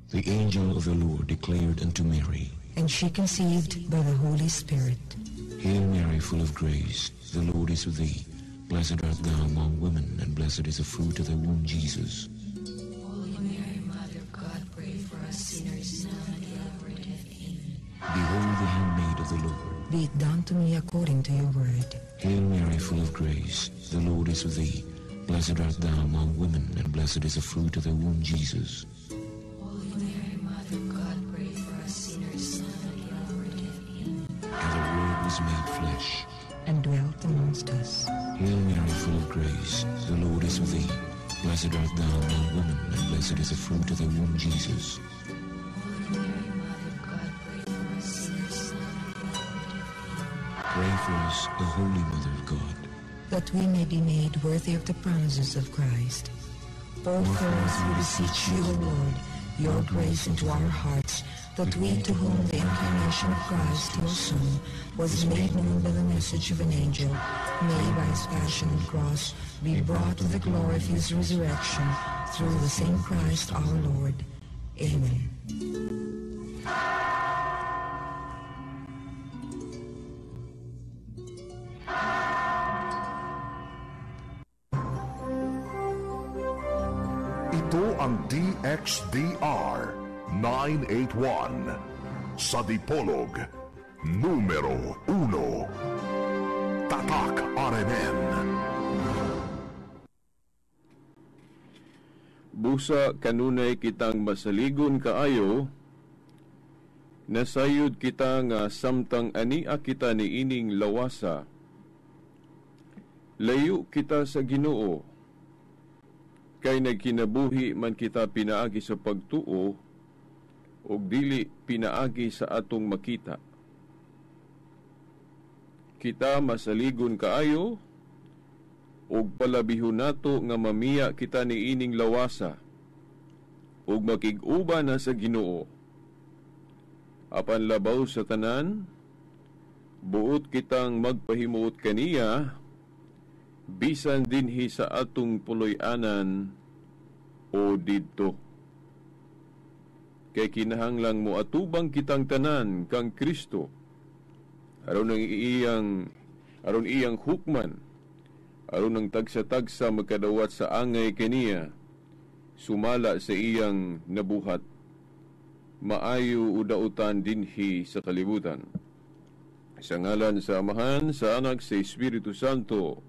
The angel of the Lord declared unto Mary, and she conceived by the Holy Spirit. Hail Mary, full of grace, the Lord is with thee. Blessed art thou among women, and blessed is the fruit of thy womb, Jesus. Holy Mary, Mother of God, pray for us sinners, now and at the hour of death. Amen. Behold the handmaid of the Lord. Be it done to me according to your word. Hail Mary, full of grace, the Lord is with thee. Blessed art thou among women, and blessed is the fruit of thy womb, Jesus. Holy Mary, Mother of God, pray for us sinners, now and at the hour of death. Amen. And the Word was made flesh, and dwelt amongst us. Hail Mary, full of grace, the Lord is with thee. Blessed art thou among women, and blessed is the fruit of thy womb, Jesus. Holy Mary, Mother of God, pray for us sinners, now and at the hour of death. Amen. Pray for us, O Holy Mother of God, that we may be made worthy of the promises of Christ. Pour forth, we beseech you, O Lord, your grace into our hearts, that we, to whom the incarnation of Christ, your Son, was made known by the message of an angel, may by his passion and cross be brought to the glory of his resurrection, through the same Christ our Lord. Amen. Ito ang DXDR 981 sa Dipolog, numero 1. Tatak RMN. Busa kanunay kitang masaligon kaayo, nasayod kita nga samtang ania kita niining lawasa. Layo kita sa Ginoo, kay nagkinabuhi man kita pinaagi sa pagtuo ug dili pinaagi sa atong makita. Kita masaligon kaayo ug palabihon nato nga mamiya kita niining lawasa ug makig-uban na sa Ginoo. Apan labaw sa tanan, buot kitang magpahimuot kaniya bisan dinhi sa atong puloy-anan o didto. Kay kinahanglang moatubang kitang tanan kang Kristo aron iyang hukman, aron ang tagsa-tagsa makadawat sa angay kaniya, sumala sa iyang nabuhat, maayo udautan dinhi sa kalibutan. Sa ngalan sa Amahan, sa Anak, sa Espiritu Santo.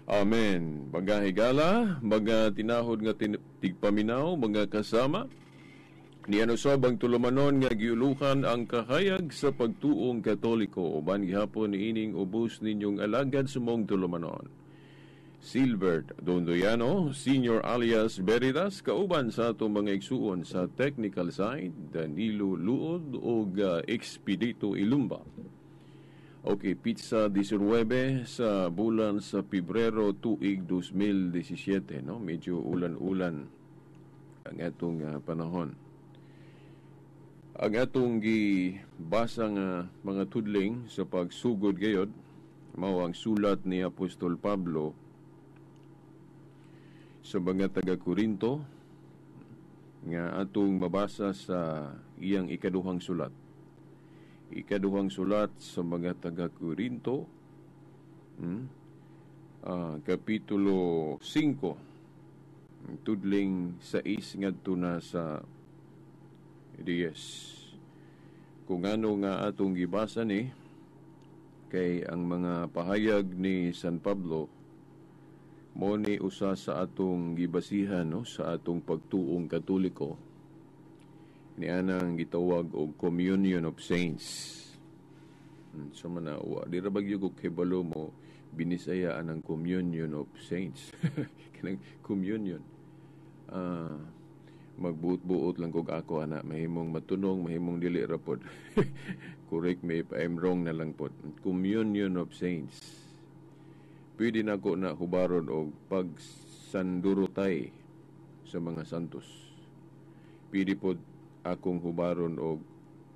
Amen. Mga higala, mga tinahod nga tigpaminaw, mga kasama, niyan usab ang tulumanon nga giulukan ang kahayag sa pagtuong Katoliko. Uban gihapon niining ubos ninyong alagad sa mong tulumanon. Silbert Dondoyano, Senior alias Veritas, kauban sa atong mga igsuon sa technical side, Danilo Luod og Expedito Ilumba. Okay, pizza 19 sa bulan sa Pebrero tuig 2017, no? Medyo ulan-ulan ang atong panahon. Ang atong gibasa nga mga tudling sa pagsugod gayod mao ang sulat ni Apostol Pablo sa mga taga-Korinto nga atong mabasa sa iyang ikaduhang sulat. Ikaduhang sulat sa mga taga-Korinto, kapitulo 5, tudling 6 ngadto na sa 10. Kung ano nga atong gibasa ni, kay ang mga pahayag ni San Pablo mo ni usa sa atong gibasihan, no, sa atong pagtuong Katoliko, nianang gitawag og Communion of Saints. So manawa, di ra bagyo ko kibalo mo binisaya ang Communion of Saints. Kanang communion. Magbuot-buot lang kog ako ana, mahimong matunong, mahimong dili ra pod. Correct me if I'm wrong na lang pod. Communion of Saints. Pwede nako na hubaron og pagsandurotay sa mga santos. Pwede pod akong hubaron og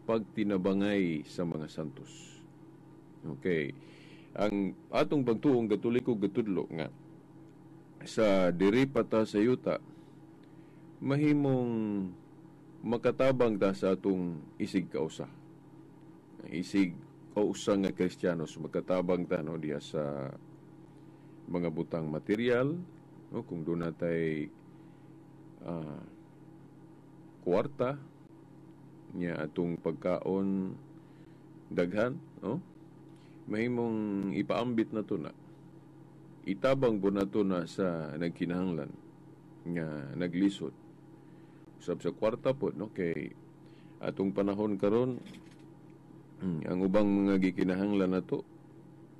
pagtinabangay sa mga santos. Okay. Ang atong pagtuong Katoliko gatudlo nga sa diri pa ta sa yuta mahimong Makatabang ta sa atong isig kausa. Isig kausa nga Kristiyanos, makatabang ta, no, diha sa mga butang material, no, kung doon natay kwarta nya atong pagkaon daghan, no, mahimong ipaambit na to na itabang po na to na sa nagkinahanglan nga naglisod usab sa kwarta po, no, kay atong panahon karon, ang ubang mga gikinahanglan na to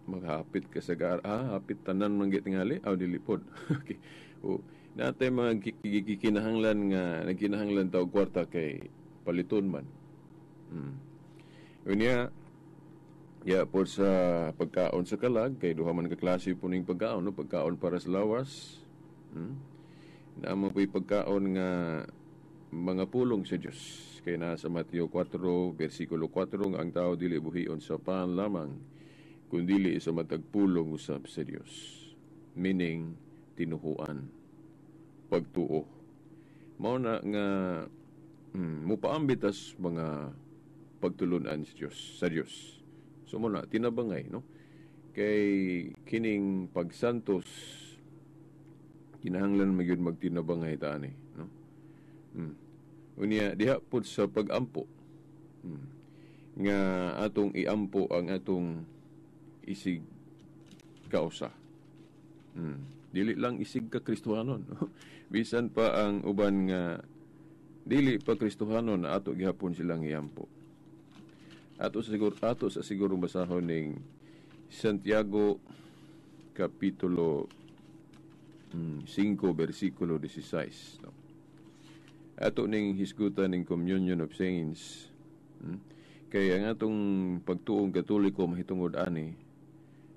maghapit ka sa gar hapit tanan man gitingali aw dili pod. Okay, o natay mga gikinahanglan nga nagkinahanglan ta og kwarta kay paliton man. Unya ya po sa pagkaon sa kalag, kay duha man ka klase po ning pagkaon, no, pagkaon para sa lawas. Naa man po'y pagkaon nga mga pulong sa Dios, kay naa sa Mateo 4 bersikulo 4 nga ang tao dili buhion sa pan lamang kundili sa matag pulong usab sa Dios, meaning tinuhuan, pagtuo. Mao na nga mupaambit tas mga pagtulunan sa Dios, sa Dios. So mo na tinabangay, no, kay kining pagsantos kinahanglan magyud magtinabangay ta ani, no. Unya diha pud sa pagampo, nga atong iampo ang atong isig kausa. Dili lang isig ka Kristohanon, no? Bisan pa ang uban nga dili pa Kristohanon na ato gihapon silang iampo. Ato sa siguro basahon ning Santiago kapitulo 5 bersikulo 16, no? Ato ning hisgutan ning communion of saints. Kay ang atong pagtuong Katoliko mahitungod ani,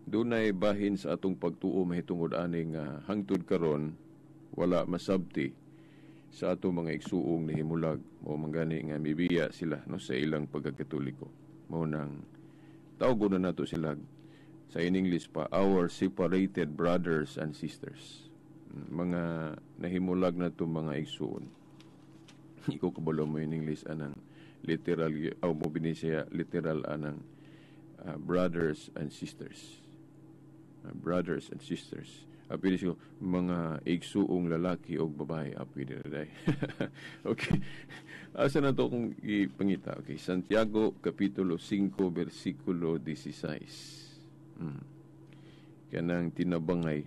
dunay bahin sa atong pagtuo mahitungod ani nga hangtod karon wala masabti sa atong mga igsuong nahimulag o manggani nga mibiya sila, no, sa ilang pagkakatoliko. Mao nang tawgon na nato sila sa in English pa, our separated brothers and sisters. Mga nahimulag na to mga igsuon. Ikaw kabalo mo in English anang literal o mo binisiya literal anang brothers and sisters. Brothers and sisters. Pwede siya mga igsuong lalaki o babae. Pwede na day. Okay. Asa na to kung ipangita? Okay. Santiago, Kapitulo 5, versikulo 16. Kanang tinabangay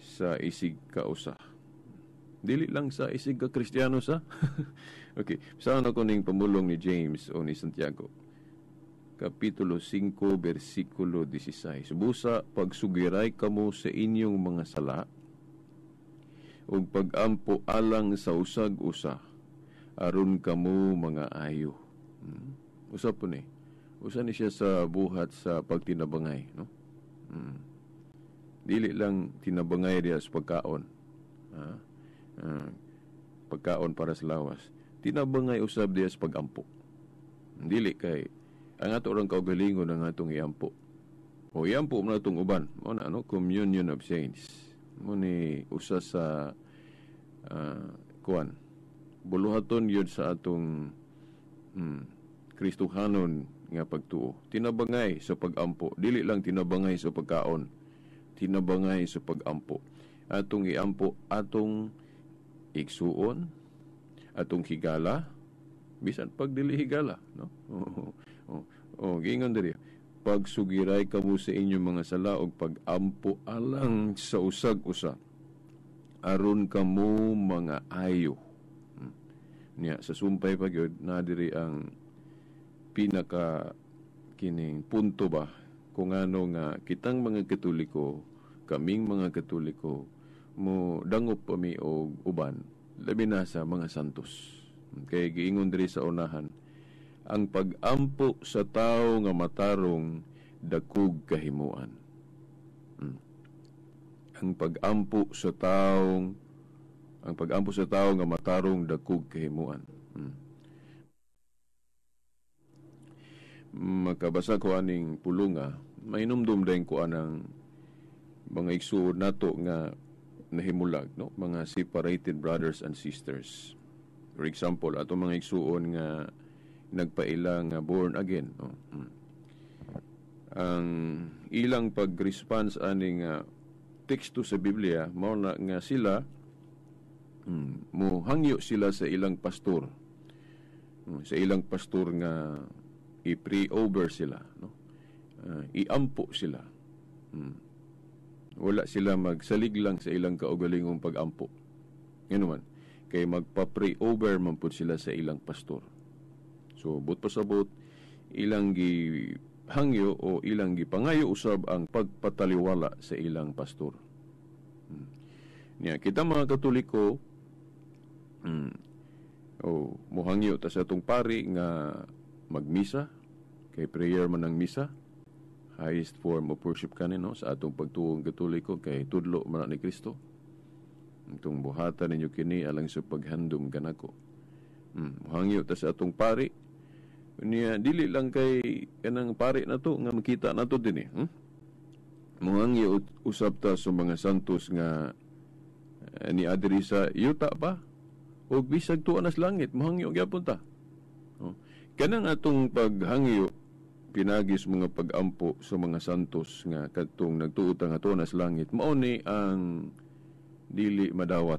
sa isig kausa. Dili lang sa isig ka Kristiyano sa. Okay. Saan ako ning pamulong ni James o ni Santiago? Kapitulo 5, versikulo 16. Busa, pagsugiray kamo sa inyong mga sala, ug pagampo alang sa usag-usa, aron kamo mga ayo. Usa po ni. Usa ni siya sa buhat sa pagtinabangay, no? Dili lang tinabangay diya sa pagkaon. Ha? Pagkaon para sa lawas. Tinabangay usab diya sa pagampo. Dili kay ang ato orang kaugalingon ang atong iampo. O iampo mo na itong uban. Mo na, ano? Communion of Saints. Mo ni usa sa kuan. Buluhaton yun sa atong Kristohanon nga pagtuo. Tinabangay sa pagampo. Dili lang tinabangay sa pagkaon. Tinabangay sa pagampo. Atong iampo, atong igsuon, atong higala, bisan pag dili higala, no? Oh, giingon diri. Pagsugiray kamo sa inyong mga sala og pagampo alang sa usag-usa, aron kamo mga ayo. Niya sa sumpay pa gyud na diri ang pinaka kining punto ba kung ano nga kitang mga Katoliko, kaming mga Katoliko mo dangop pa mi og uban, labi na sa mga santos. Kay giingon diri sa unahan, ang pagampo sa tao nga matarong dakog kahimuan. Ang pagampo sa tao nga matarong dakog kahimuan. Makabasa ko aning pulunga, mainumdum din ko anang mga igsuon nato nga nahimulag, no? Mga separated brothers and sisters. For example, ato mga igsuon nga nagpaila nga born again, no? Ang ilang pag-response ani nga teksto sa Biblia mao na nga sila mohangyo sila sa ilang pastor. Sa ilang pastor nga i-pray over sila, no? Iampo sila. Wala sila magsalig lang sa ilang kaugalingong pag-ampo. Ngano man, kay magpa-pray over man pud sila sa ilang pastor. So but pasabot ilang gihangyo o ilang gipangayo usab ang pagpataliwala sa ilang pastor. Niya kita mga Katoliko, o mohangyo ta sa atong pari nga magmisa, kay prayer man ang misa, highest form of worship kani, no, sa atong pagtuong Katoliko, kay tudlo man ni Kristo. Itong buhatan ninyo kini alang sa paghandom kanako. Mohangyo ta sa atong pari. Niya dili lang kay kanang pari na to nga makita na to dinhi. Mohangyo usab ta sa mga santos nga ni adri sa yuta pa og bisag tuwa na sa langit, mohangyo gyapon ta. Oh. Kanang atong paghangyo pinagi sa mga pagampo sa mga santos nga kadtong nagtuo ta nga tuwa na sa langit, mao ni ang dili madawat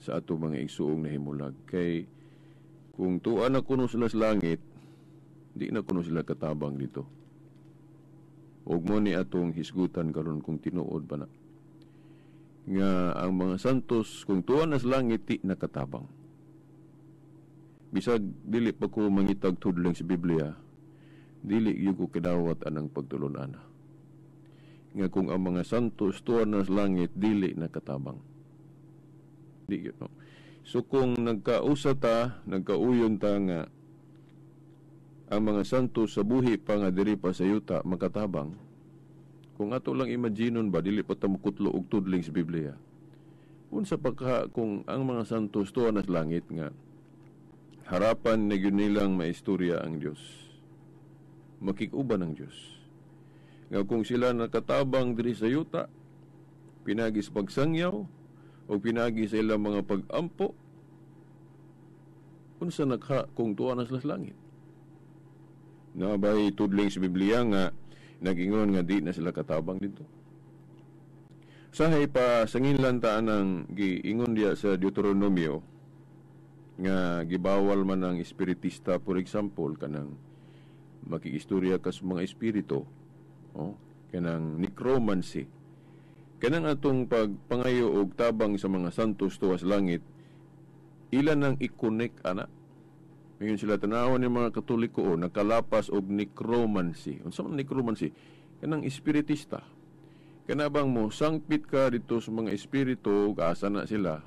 sa ato mga igsuong nahimulag. Kay kung tuwa na kuno sila sa langit, di na kuno sila katabang dito. Og mo ni atong hisgutan karon kung tinuod ba na nga ang mga santos kung tuwa na sa langit di nakatabang. Bisag dili pa ko mangitag tudling sa Biblia, dili gyud ko kidawat anang pagtulon-ana nga kung ang mga santos tuwa na sa langit dili nakatabang. Di gyud, no? So kung nagkausa ta, nagkauyon ta nga ang mga santos sa buhi pa nga diri pa sa yuta makatabang, kung ato lang imaginon ba, dili pa ta mokutlo og tudling sa Biblia, unsa pa ka kung ang mga santos tuwa na sa langit nga harapan na gyud nilang maistorya ang Dios, makig-uban ang Dios, nga kung sila nakatabang diri sa yuta pinagi sa pagsangyaw o pinagi sa ilang mga pag-ampo, unsa nakha kung tuwa na sila sa langit? Nabay tudling sa Biblia nga nag-ingon nga di na sila katabang dito. Sahay pa sanginlan ta anang giingon diya sa Deuteronomio nga gibawal man ang espiritista, for example, kanang makigistorya ka sa mga espiritu, oh, kanang necromancy. Kanang atong pagpangayo og tabang sa mga santos tuwa sa langit, ilan ang i-connect ana. Ngayon sila tanawan ni mga Katoliko, oh, nakalapas og necromancy. Unsa man necromancy? Kanang espiritista. Kanabang mo sangpit ka dito sa mga espiritu, asa na sila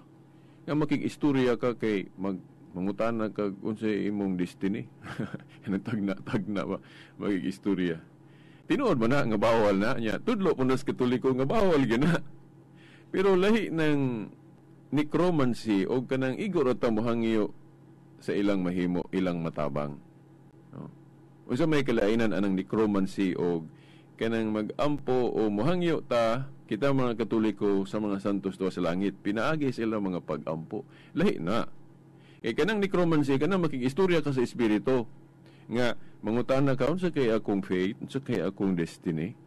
nga makig-istorya ka kay mangutana ka unsay imong destiny. Kanang tagna ba makig-istorya. Tinuod man na nga bawal na niya. Tudlo po nas Katoliko nga bawal gyud na. Pero lahi ng necromancy o kanang igor ta mohangyo sa ilang mahimo, ilang matabang. No? Unsa may kalainan anang necromancy o kanang magampo o mohangyo ta kita mga Katoliko sa mga santos tuwa sa langit, pinaagi sila mga pagampo. Lahi na. Kay kanang necromancy, kanang makigistorya ka sa espiritu nga mangutana ka unsa kay akong fate, unsa kay akong destiny.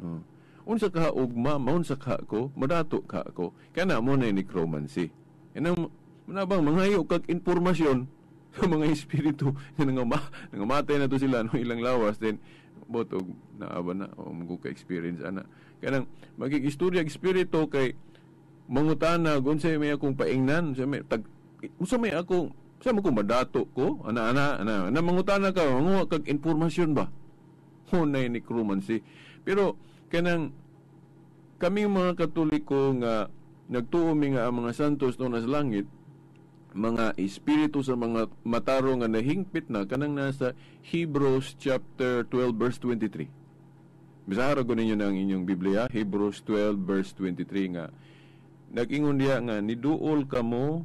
Oh. Unsa ka ugma, maunsa ka ko, madato ka ko. Kana mo na necromancy. Kanang manabang manghayo kag impormasyon sa mga espiritu nga nangamatay na to sila no ilang lawas, then botog naaba na o mo ka experience ana. Kanang magigistorya og espiritu kay mangutana unsay may akong paingnan, unsa may tag unsa may akong sa mo ko madato ko ana ana ana, ana mangutana ka, manguha kag impormasyon ba. Hunay necromancy. Pero kanang kami mga Katoliko nga nagtuo mi nga ang mga santos no nasa langit, mga espiritu sa mga mataro nga nahingpit na, kanang nasa Hebrews chapter 12 verse 23. Bisahara ko ninyo na ang inyong Biblia, Hebrews 12 verse 23 nga nag-ingon diya nga niduol kamo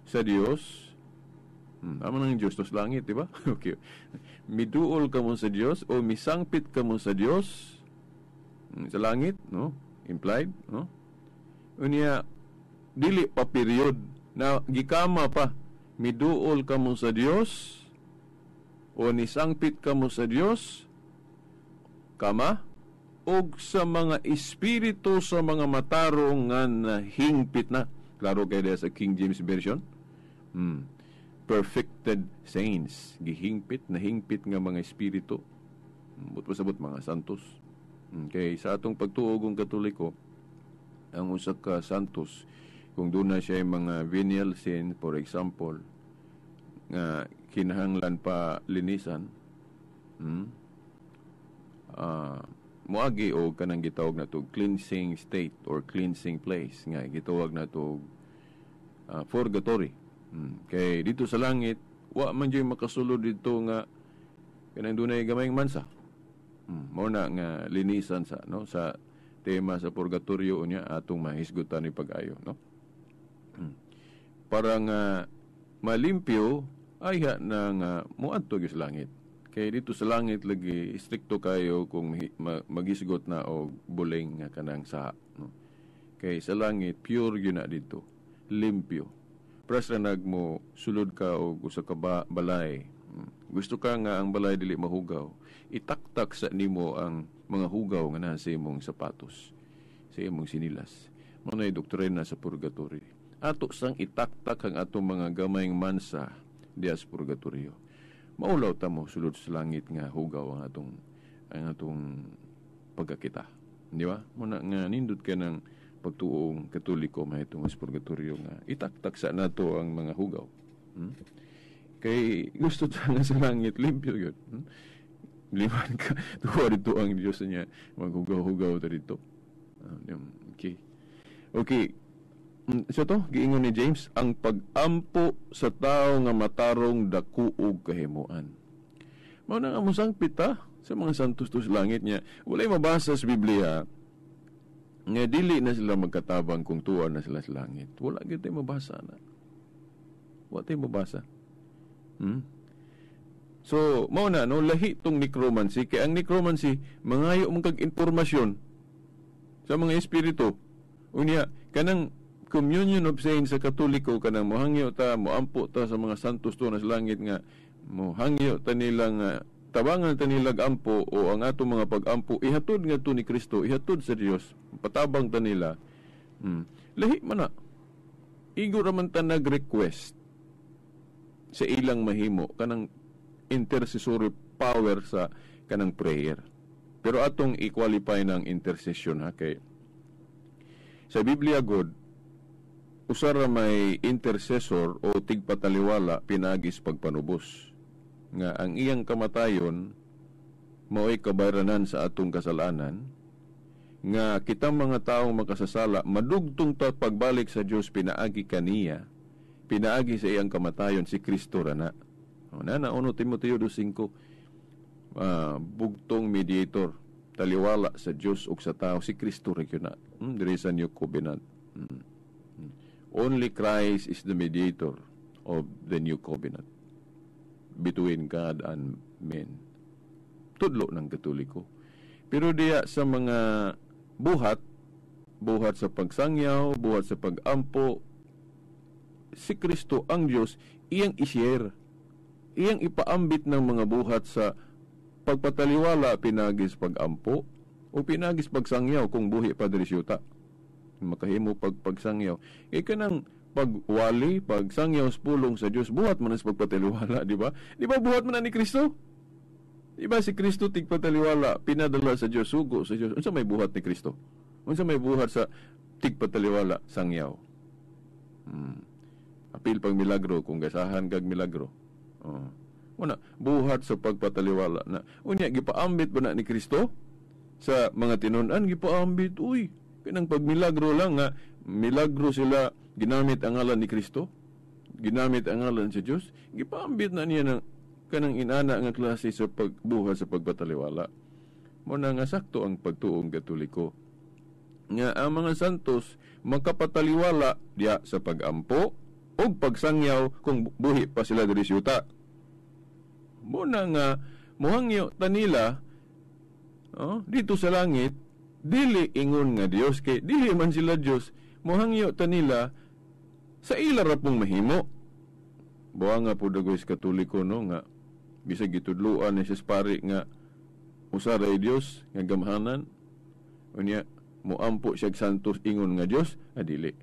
sa Dios. Amo nang Dios tos langit, di ba? Okay. Miduol kamo sa Dios o misangpit kamo sa Dios sa langit, no? Implied, no? Unya dili pa period na gikama pa Miduol kamo sa Dios o nisangpit kamo sa Dios kama og sa mga espiritu sa mga matarong nga nahingpit na. Klaro kay sa King James Version. Perfected saints, gihingpit, nahingpit nga mga espiritu. But pasabot mga santos. Kay sa atong pagtuo kong Katoliko, ang usa ka santos, kung doon na siya mga venial sin, for example, nga kinahanglan pa linisan, moagi og kanang gitawag na to cleansing state or cleansing place, nga gitawag na to purgatory. Kay dito sa langit, wa man jud makasulod dito nga kanang dunay gamayng mansa. Mao na nga linisan sa, no, sa tema sa purgatorio niya atong mahisgutan ni pag-ayo, no? Para nga malimpyo ayha na nga moadto gyud sa langit. Kay dito sa langit lagi istrikto kayo kung magisgot na og buling nga kanang saha, no? Kay sa langit pure gyud na dito, limpyo. Pras ra nagmo sulod ka og usa ka balay. Gusto ka nga ang balay dili mahugaw, itaktak sa nimo ang mga hugaw nga naa sa imong sapatos, sa imong sinilas. Mao nay doktrina sa purgatory. Ato sang itaktak ang atong mga gamayng mansa diya sa purgatorio. Maulaw ta mo sulod sa langit nga hugaw ang atong pagkakita. Di ba? Muna nga nindot ka ng pagtuong Katoliko mahitong sa purgatorio nga itaktak sa nato ang mga hugaw. Kay gusto ta nga sa langit limpyo yun. Liman ka tuwa dito ang Diyos niya maghugaw-hugaw ta dito. Okay. Okay. So to, giingon ni James, ang pag-ampo sa tao nga matarong dako og kahimuan. Mao na nga mosangpit ta sa mga santos to sa langit niya. Walay mabasa sa Biblia nga dili na sila magkatabang kung tuwa na sila sa langit. Wala gyud tay mabasa na. Wala tay mabasa. So, mao na no, lahi tong necromancy kay ang necromancy mangayo man kag impormasyon sa mga espiritu. Unya kanang communion of saints sa Katoliko, kanang mohangyo ta, moampo ta sa mga santos to na sa langit nga mohangyo ta nila nga tabangan ta nila ampo o ang atong mga pag-ampo ihatod nga to ni Kristo, ihatod sa Dios, patabang ta nila. Lahi man na. Igo ra man ta nag-request sa ilang mahimo kanang intercessory power sa kanang prayer. Pero atong i-qualify ng intercession ha, kay sa Biblia God usara may intercessor o tigpataliwala pinagis pagpanubos nga ang iyang kamatayon mao'y kabayranan sa atong kasalanan, nga kitang mga taong makasasala madugtong ta pagbalik sa Dios pinaagi kaniya, pinaagi sa iyang kamatayon si Kristo rana. O, nana 1 Timoteo 2:5, bugtong mediator taliwala sa Dios ug sa tao si Kristo ra gyud na. Diri sa New Covenant. Only Christ is the mediator of the New Covenant between God and men. Tudlo ng Katoliko. Pero diya sa mga buhat, buhat sa pagsangyaw, buhat sa pagampo, si Kristo ang Diyos, iyang i-share, iyang ipaambit ng mga buhat sa pagpataliwala pinagis pagampo o pinagis pagsangyaw kung buhi pa diri siyuta. Makahimo pagpagsangyaw. E kanang pagwali, pagsangyaw sa pulong sa Dios, buhat man sa pagpataliwala, di ba? Di ba buhat man ni Kristo? Di ba si Kristo tigpataliwala, pinadala sa Dios, sugo sa Dios. Unsa may buhat ni Kristo? Unsa may buhat sa tigpataliwala, sangyaw? Apil pang milagro kung gasahan kag milagro. Oh. Una, buhat sa pagpataliwala na. Unya gipaambit ba na ni Kristo sa mga tinun-an, gipaambit, uy, kanang pagmilagro lang nga milagro sila ginamit ang ngalan ni Kristo, ginamit ang ngalan sa Dios, gipaambit na niya ng kanang inana nga klase sa pagbuhat sa pagpataliwala. Mo na nga sakto ang pagtuong Katoliko nga ang mga santos makapataliwala diya sa pagampo og pagsangyaw kung buhi pa sila diri sa yuta. Mo na nga mohangyo ta nila, oh, dito sa langit, dili ingon nga Dios kay dili man sila Dios, mohangyo ta nila sa ila ra pong mahimo. Buha nga po dagoy sa Katoliko, no, nga bisag gitudloan ni sa pari nga usa ra Dios nga gamhanan, unya moampo siya santos ingon nga Dios, adili.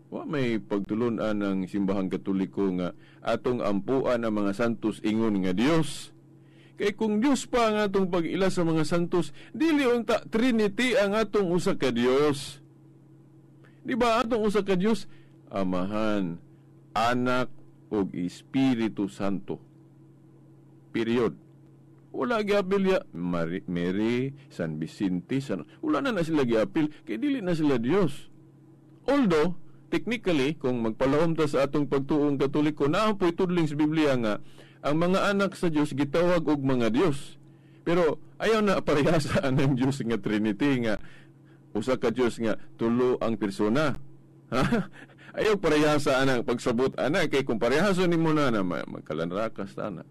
Wa may pagtulun-an ng simbahang Katoliko nga atong ampuan ang mga santos ingon nga Dios. Kay kung Dios pa ang atong pag-ila sa mga santos, dili unta Trinity ang atong usa ka Dios. Di ba atong usa ka Dios? Amahan, Anak ug Espiritu Santo. Period. Wala giapil ya Mary, San Vicente, San, wala na na sila giapil kay dili na sila Dios. Although technically, kung magpalahom ta sa atong pagtuong Katoliko, naa po'y tudling sa Biblia nga ang mga anak sa Dios gitawag og mga Dios. Pero ayaw na parehasa ang Dios nga Trinity nga usa ka Dios nga tulo ang persona. Ha? Ayaw parehasa anang pagsabot ana, kay kung parehason nimo na na magkalanrakas ta na.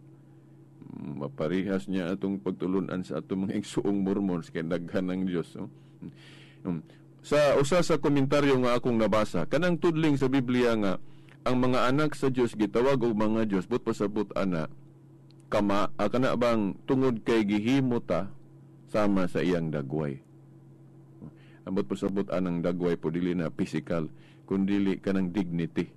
Maparehas niya atong pagtulunan sa atong mga igsuong Mormons kay daghan ng Dios. No? Sa usa sa komentaryo nga akong nabasa, kanang tudling sa Biblia nga ang mga anak sa Dios gitawag og mga Dios, but pasabot ana kama kana bang tungod kay gihimo ta sama sa iyang dagway. Ambot pasabot anang dagway po dili na physical, kundili kanang dignity.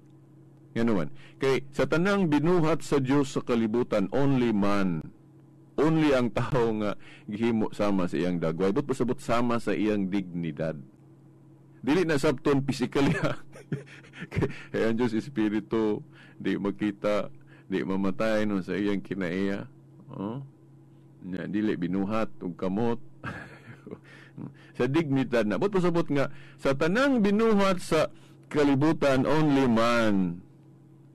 Ngano man, kay sa tanang binuhat sa Dios sa kalibutan, only man, only ang tao nga gihimo sama sa iyang dagway, but pasabot sama sa iyang dignidad. Dili na sabton physically. Kaya ang Diyos Espiritu, di makita, di mamatay no sa iyang kinaiya. Oh? Dili binuhat og kamot. Sa dignidad na. But pasabot nga sa tanang binuhat sa kalibutan, only man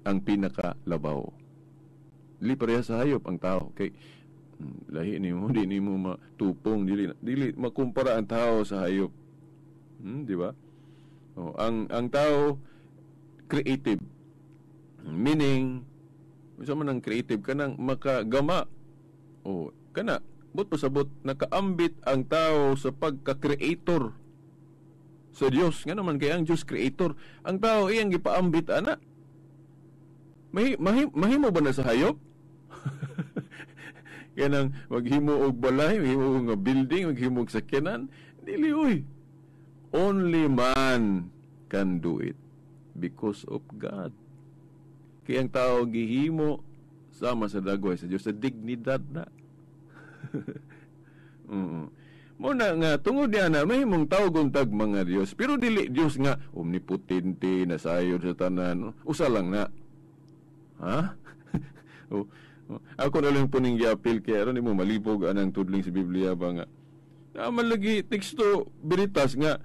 ang pinakalabaw. Dili pareha sa hayop ang tao. Kay lahi nimo, di nimo matupong, dili makumpara ang tao sa hayop. Di ba? Oh, ang tao creative. Meaning, unsa man ang creative, kanang makagama. Oh, kana but pasabot nakaambit ang tao sa pagka-creator sa Dios. Nga naman kay ang Dios creator, ang tao iyang gipaambit ana. Mahimo ba na sa hayop? Kanang maghimo og balay, maghimo og nga building, maghimo og sakyanan, dili oy. Only man can do it because of God. Kaya ang tao gihimo sama sa dagway sa Dios, sa dignidad na. Muna nga tungod niya na mahimong tawgon tag mga Dios, pero dili Dios nga omnipotente nasayod sa tanan, usa lang na. Ha? Oh, ako na lang po ning giapil kay aron nimo malibog anang tudling sa Biblia ba nga. Naman lagi teksto Veritas nga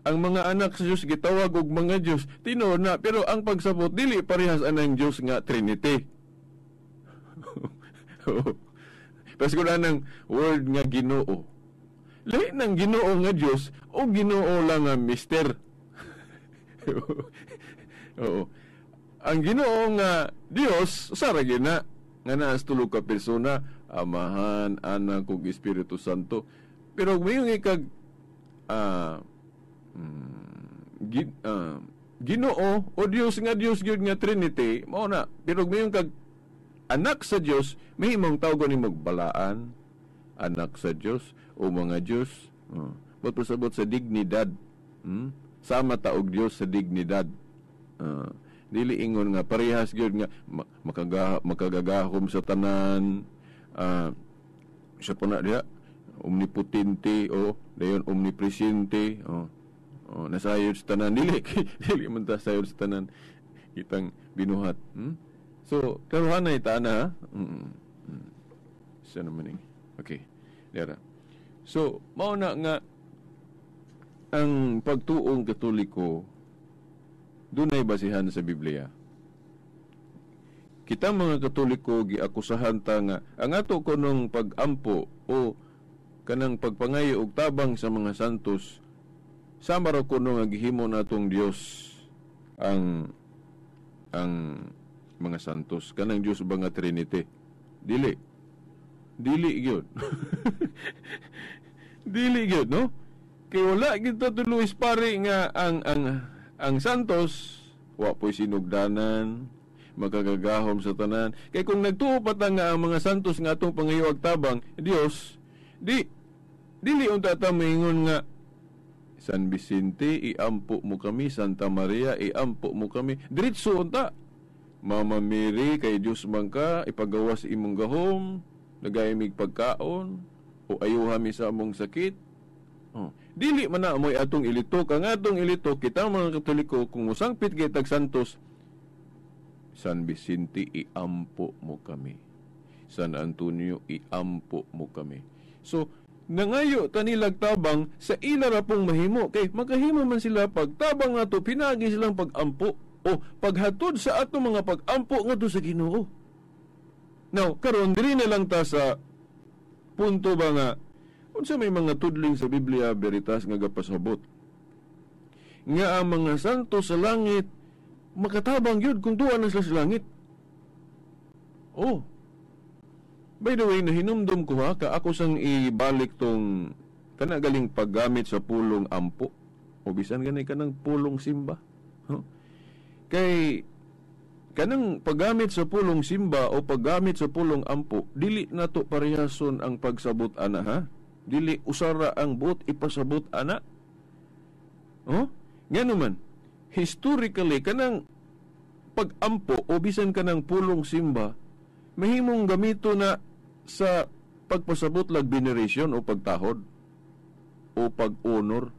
ang mga anak sa Dios gitawag og mga Dios, tinuod na, pero ang pagsabot dili parehas anang Dios nga Trinity. Pero siguro anang word nga Ginoo. Lahi ng Ginoo nga Dios o Ginoo lang nga mister. Oo. Ang Ginoo nga Dios sara gina nga naas tulo ka persona, Amahan, Anak ug Espiritu Santo. Pero mayon ikag Ginoo o Dios nga Dios gyud nga Trinity, mao na. Pero mayon kag anak sa Dios, mahimong tawgon nimo balaan, anak sa Dios o mga Dios. But pasabot sa dignidad. Sama ta og Dios sa dignidad. Dili ingon nga parehas gyud nga makagagahom sa tanan, sa puna diha omnipotente o dayon omnipresente o nasayod sa tanan, dili dili man ta sayod sa tanan kitang binuhat. So karuhanay ta na. Sa naman ni. Okay. Dara. So mao na nga ang pagtuong Katoliko dunay basihan sa Biblia. Kita mga Katoliko giakusahan ta nga ang ato kunong pag-ampo o kanang pagpangayo og tabang sa mga santos sama ra kuno nga gihimo natong Dios ang mga santos, kanang Dios ba nga Trinity. Dili. Dili gyud. Dili gyud, no? Kay wala gyud ta tuloy pare nga ang santos wa po'y sinugdanan, Makagagahom sa tanan. Kay kung nagtuo pa ta nga ang mga santos nga atong pangayuag tabang Dios, di dili unta ta moingon nga San Vicente iampo mo kami, Santa Maria iampo mo kami. Diretso unta. Mama Mary, kay Dios man ka, ipagawas imong gahom, nagayamig pagkaon, o ayuha mi sa among sakit. Oh. Dili man na mo'y atong ilitok. Ang atong ilitok, kita mga Katoliko, kung musangpit kay tag santos, San Vicente, iampo mo kami. San Antonio, iampo mo kami. So, nangayo tanilag tabang sa ila ra pong mahimo. Kay makahimo man sila pagtabang ato, pinagi silang pagampo o paghatod sa atong mga pagampo ngadto sa Ginoo. Now, karon diri na lang ta sa punto ba nga unsa may mga tudling sa Biblia Veritas nga gapasabot nga ang mga santo sa langit makatabang gyud kung duwa na sila sa langit. Oh. By the way, nahinumdum ko ha, ka ako sang ibalik tong kana galing paggamit sa pulong ampo o bisan gani kanang pulong simba. Huh? Kay kanang paggamit sa pulong simba o paggamit sa pulong ampo, dili nato parehason ang pagsabot ana ha. Dili usara ang buot ipasabot ana. Oh? Ngano man, historically kanang pagampo o bisan kanang pulong simba mahimong gamito na sa pagpasabot lag veneration o pagtahod o pag-honor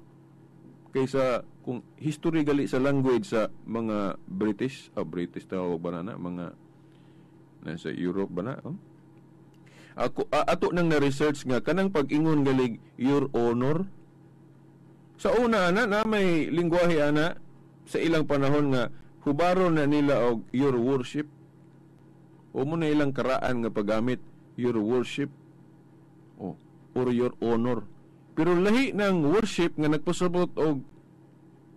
kaysa kung history gali sa language sa mga British, British tawag ba na, mga nasa Europe ba na, oh? Ako ato nang na-research nga kanang pag-ingon galig your honor sa una ana na may lingwahe ana sa ilang panahon nga hubaro na nila og your worship o mo na ilang karaan nga paggamit your worship o or your honor, pero lahi ng worship nga nagpasabot og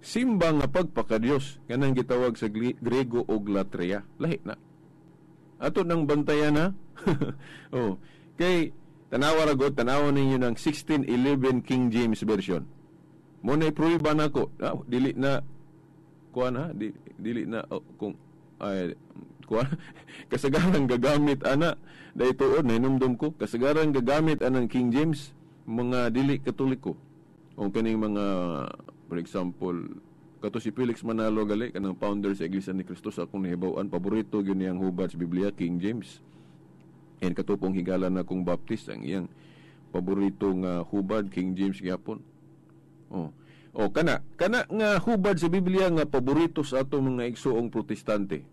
simba nga pagpakadiyos kanang gitawag sa Grego og latria, lahi na ato nang bantayan ha. Oh, kay tanawa ra god, tanawa ninyo ng 1611 King James Version. Mo na prueba nako, dili na kuan ha, dili na oh, kung ay kuan kasagaran gagamit ana dai tuod nahinumdum ko kasagaran gagamit anang King James mga dili Katoliko o kaning mga, for example, kato si Felix Manalo gali kanang founder sa Iglesia ni Cristo sa akong nahibaw-an, paborito gyud niyang hubad sa Biblia King James. And katupong higala na kong Baptist ang iyang paborito nga hubad King James gyapon. Oh. O kana kana nga hubad sa Biblia nga paborito sa atong mga igsuong Protestante.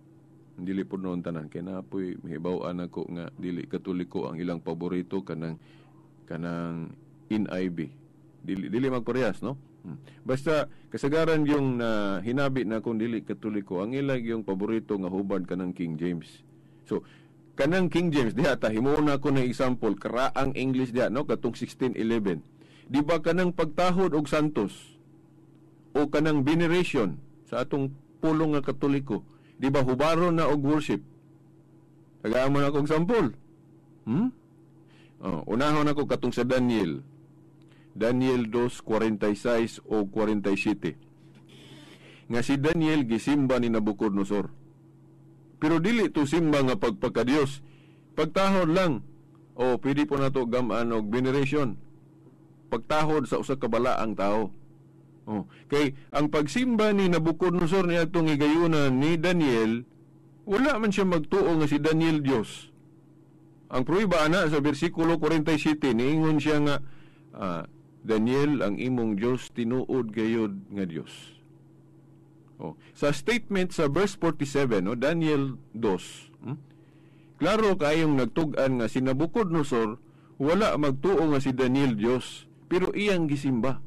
Dili pud noon tanan kay napoy mahibaw-an ako nga dili Katoliko ang ilang paborito kanang kanang NIV. Dili dili magparehas, no? Basta kasagaran yung na hinabi na kung dili Katoliko ang ilang yung paborito nga hubad kanang King James. So kanang King James diha ta himuon ako na example karaang English diha no katong 1611. Di ba kanang pagtahod og santos o kanang veneration sa atong pulong nga Katoliko, di ba hubaro na og worship? Tagaan mo na akong sample. Oh, unahon ako katong sa Daniel. Daniel 2:46 o 47. Nga si Daniel gisimba ni Nabucodonosor. Pero dili to simba nga pagpakadiyos. Pagtahod lang. O pwede po nato gamaan og veneration. Pagtahod sa usa ka balaang tao. Oh, kay ang pagsimba ni Nabucodonosor ni atong higayuna ni Daniel, wala man siya magtuo nga si Daniel Dios. Ang prueba ana sa bersikulo 47 niingon siya nga Daniel, ang imong Dios tinuod gayod nga Dios. Oh, sa statement sa verse 47 no, Daniel 2, klaro kayong nagtug-an nga si Nabucodonosor wala magtuo nga si Daniel Dios, pero iyang gisimba.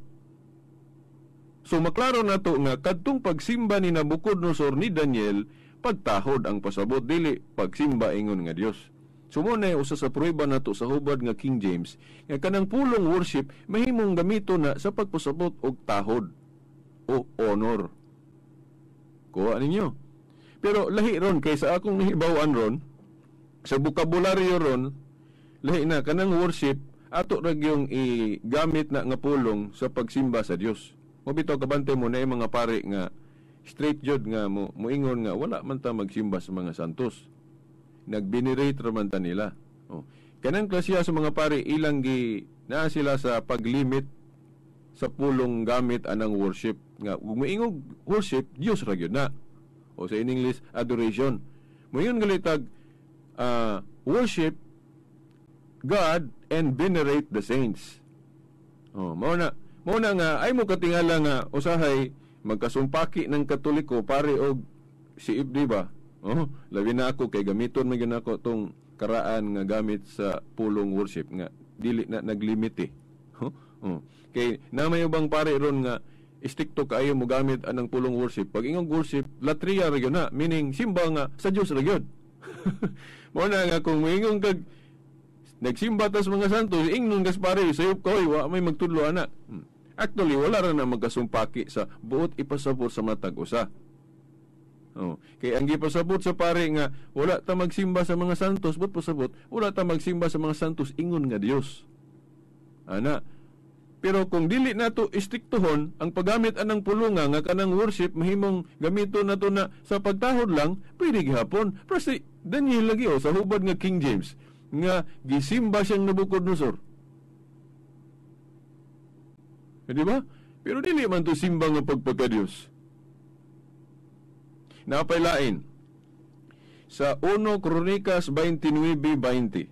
So maklaro nato nga kadtong pagsimba ni Nabucodonosor ni Daniel, pagtahod ang pasabot, dili pagsimba ingon nga Dios. So mo na usa sa prueba nato sa hubad nga King James nga kanang pulong worship mahimong gamito na sa pagpasabot og tahod o honor. Kuha ninyo. Pero lahi ron kay sa akong nahibaw-an ron sa bokabularyo ron, lahi na kanang worship ato ra gyung igamit na nga pulong sa pagsimba sa Dios. Mobitaw kabante mo na yung mga pare nga Straight jud nga mo moingon nga wala man ta magsimba sa mga santos. Nag-venerate ra man ta nila. Oh. Kanang klasiya sa mga pari ilang gi naa sila sa paglimit sa pulong gamit anang worship nga kung moingog worship, Dios ra gyud na. O sa in English, adoration. Moingon galitag worship God and venerate the saints. Oh, mao na nga ay mo katingala nga usahay magkasumpaki ng Katoliko pare og si di ba? Oh, labi na ako kay gamiton man gyud nako tong karaan nga gamit sa pulong worship nga dili na naglimit eh. Oh, oh. Kay na may ubang pare ron nga istikto kaayo mo gamit anang pulong worship. Pag ingong worship, latria ra gyud na, meaning simba nga sa Dios ra gyud. Mao na nga kung moingon kag nagsimba tas mga santos, ingnon kas pare, sayop ka, oy, wa may magtudlo ana. Actually, wala ra na magkasumpaki sa buot ipasabot sa matag usa. Oh, kay ang gipasabot sa pare nga wala ta magsimba sa mga santos, buot pasabot, wala ta magsimba sa mga santos ingon nga Dios. Ana. Pero kung dili nato istriktohon ang paggamit anang pulunga nga kanang worship mahimong gamiton nato na sa pagtahod lang, pwede gihapon. Pero si Daniel lagi oh, sa hubad nga King James nga gisimba siyang Nabucodonosor. Eh, di ba? Pero dili man to simba nga pagpagka-Dios. Napailain sa 1 Kronikas 29:20.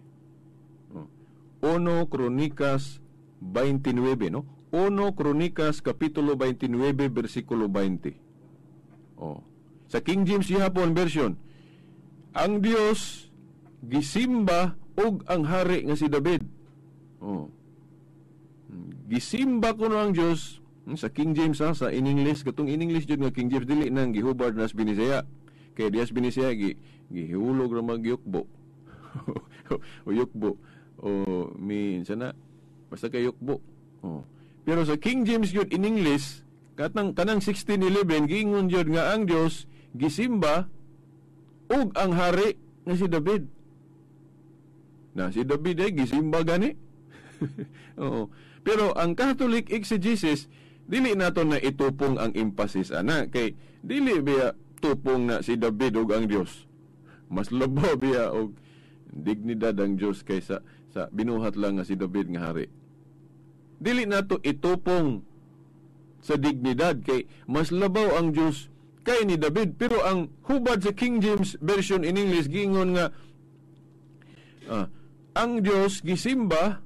1 Kronikas 29, no? 1 Kronikas kapitulo 29 bersikulo 20. Oh. Sa King James gihapon version, ang Dios gisimba og ang hari nga si David. Oh. Gisimba kuno ang Dios sa King James ha, sa in English, katong in English jud nga King James dili nang gihubad nas Binisaya. Kay dias Binisaya gihulog ra magyukbo. O yukbo o minsan na basta kay yukbo. Oh. Pero sa King James jud in English katang kanang 1611 giingon jud nga ang Dios gisimba ug ang hari nga si David. Na si David ay gisimba gani. Oo. Pero ang Catholic exegesis dili nato na itupong ang emphasis ana kay dili biya tupong na si David ug ang Dios. Mas labaw biya og dignidad ang Dios kaysa sa binuhat lang nga si David nga hari. Dili nato itupong sa dignidad kay mas labaw ang Dios kay ni David. Pero ang hubad sa King James version in English giingon nga ang Dios gisimba